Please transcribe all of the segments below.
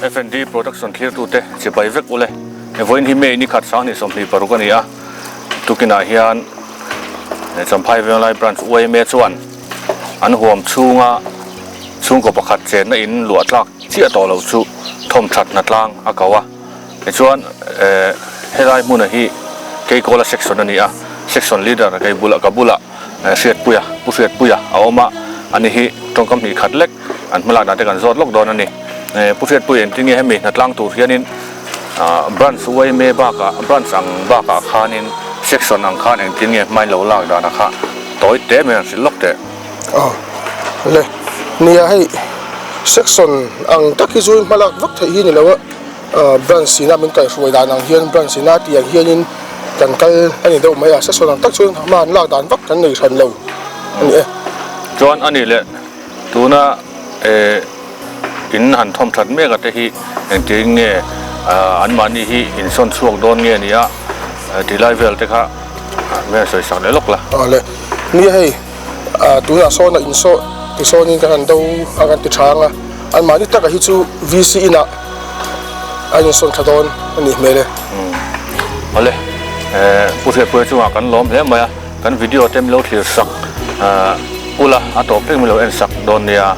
F&D Production thlirtute chibai vek ule. Vawiin hi May nikhat 2026 a ni a, tukinah hian Champhai Venglai Branch yma chuan an huam chhunga chhungkaw pakhat chenna in luah tlak chiah tawh lo chu thawmthat hnatlang a ko a. Tichuan helai hmuna hi Keikawla section a ni a, section leader kei bulah ka bulah Hriatpuia, Pu Hriatpuia a awm a, ani hi tawngkam hnih khat lek an hmalak dan te kan zawt lawk dawn a ni. Pu Hriatpuia engtin nge hemi hnatlang tur hianin branch yma bakah branch ang bakah khanin section ang khan engtin nge hmain lo lak dan a kha tawi te mai an hrilh lawk teh. Aw le, nia hei section ang tak hi chu hmalak vak theih hi ni lo a. Branch ina min kaihhruai dan ang hian branch ina tih ang hianin kan kal a ni deuh mai a, session ang tak chuan hma an lak dan vak kan nei hran lo a ni e. Chuan a ni leh tuna eh in han thawm that mek a te hi engtin nge anmahni hi insawn chhuak dawn nge ni a tih lai vel te kha hmel sawi sak leh lawk la. Aw le, nia hei tunah sawn a insaw tisawnin kan han do a kan ti tha ang a, anmahni taka hi chu VC inah a insawn tha dawn a nih hmel e. Awle, Pu Hriatpuia chungah kan lawm hle mai a, kan video te min lo thlir sak ula a tawp thleng min lo en sak dawn nia.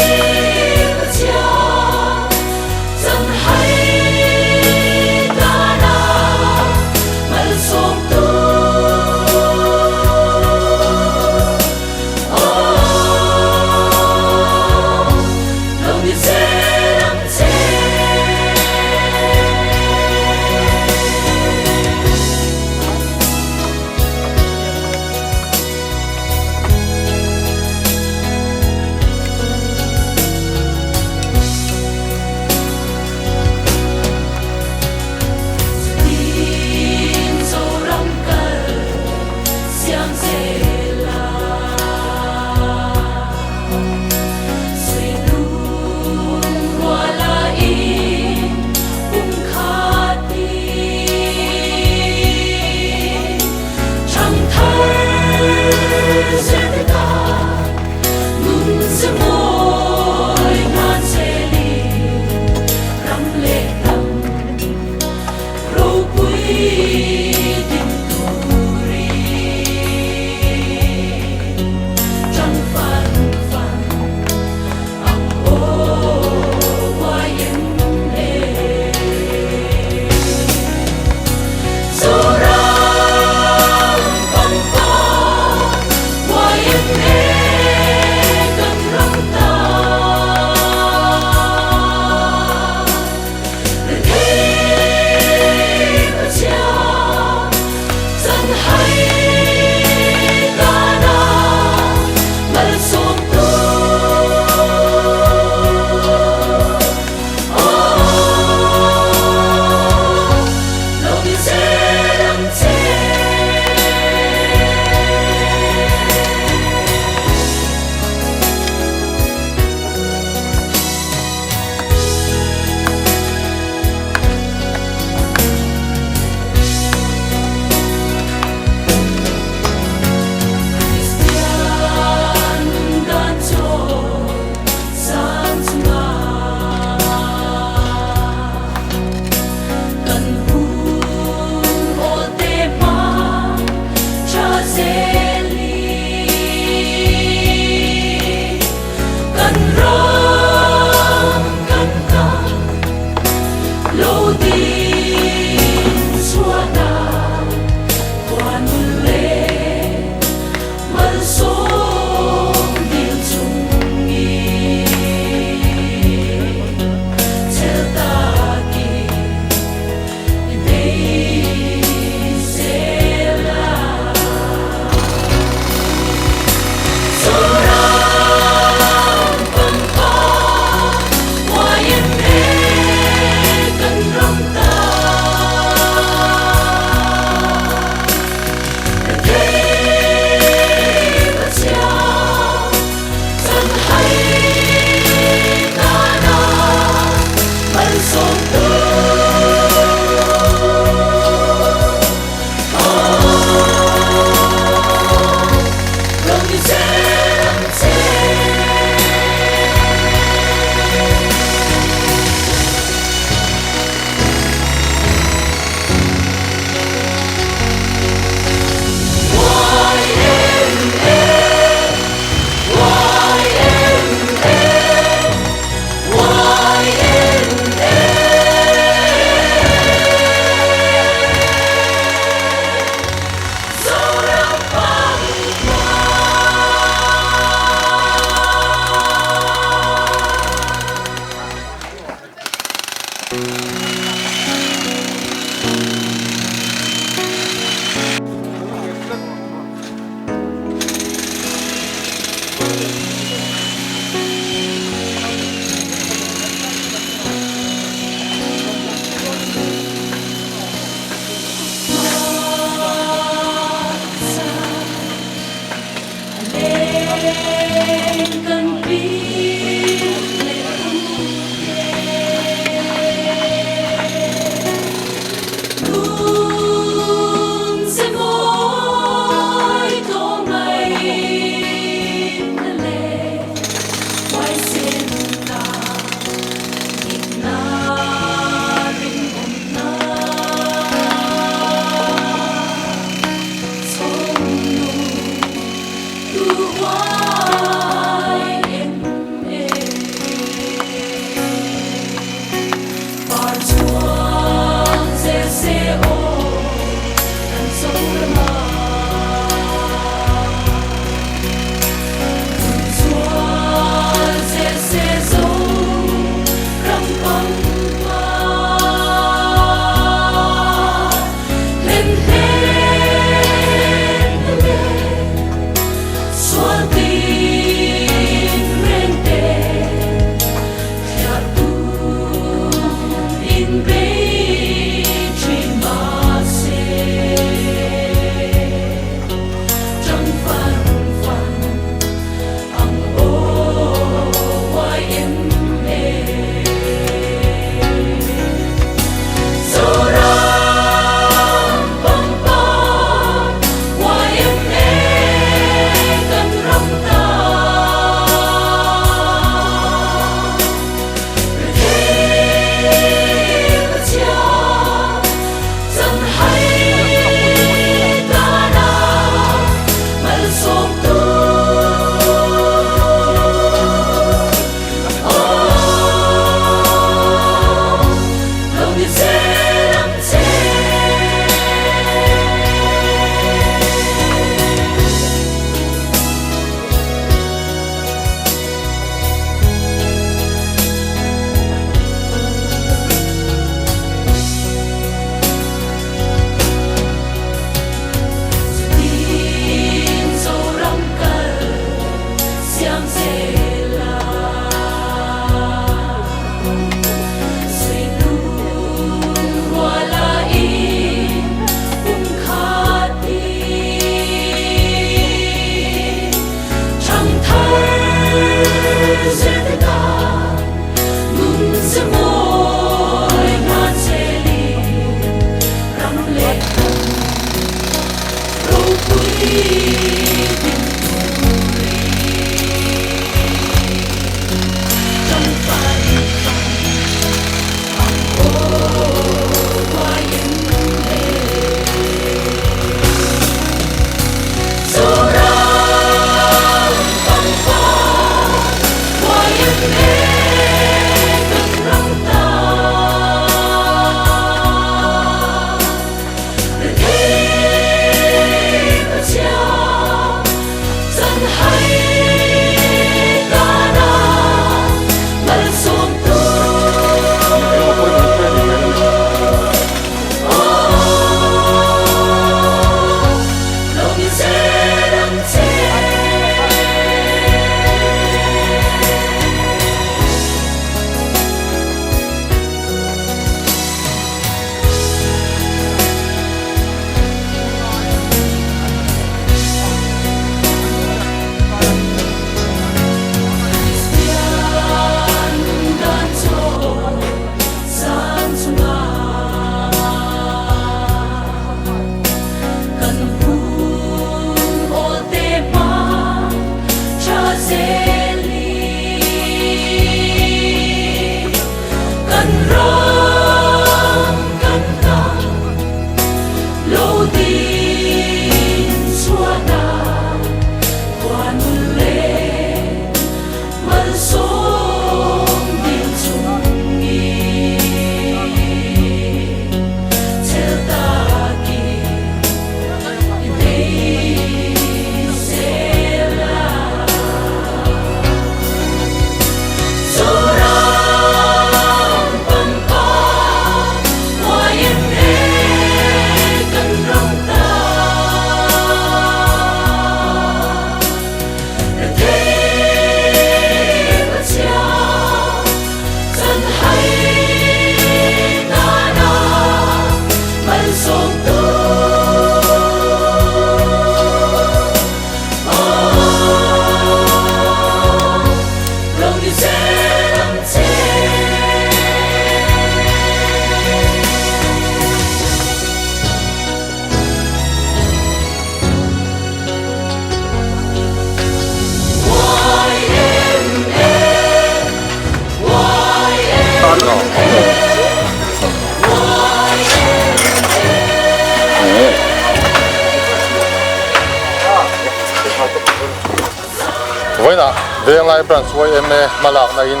Vawiinah Venglai Branch yma hmalakna in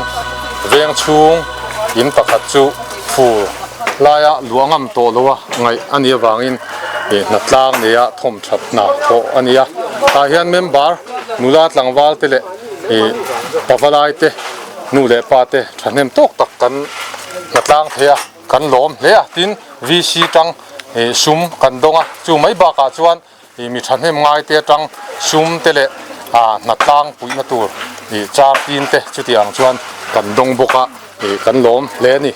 veng chhung in pakhat chu fur laia luah ngam tawh lo a ngaih a nih avangin hnatlang neia thawmthat hna thawh a ni a. Tah hian member nula tlangval te leh pavalai te nu leh pa te thahnem tawk tak kan hnatlang thei a, kan lawm hle a. Tin, VC tang sum kan dawng a, chu mai bakah chuan Ih mi thahnem ngai te atang sum te leh ah hnatlang puihna tur ih char tin te chuti ang chuan kan dawng bawk a ih kan lawm hle a ni.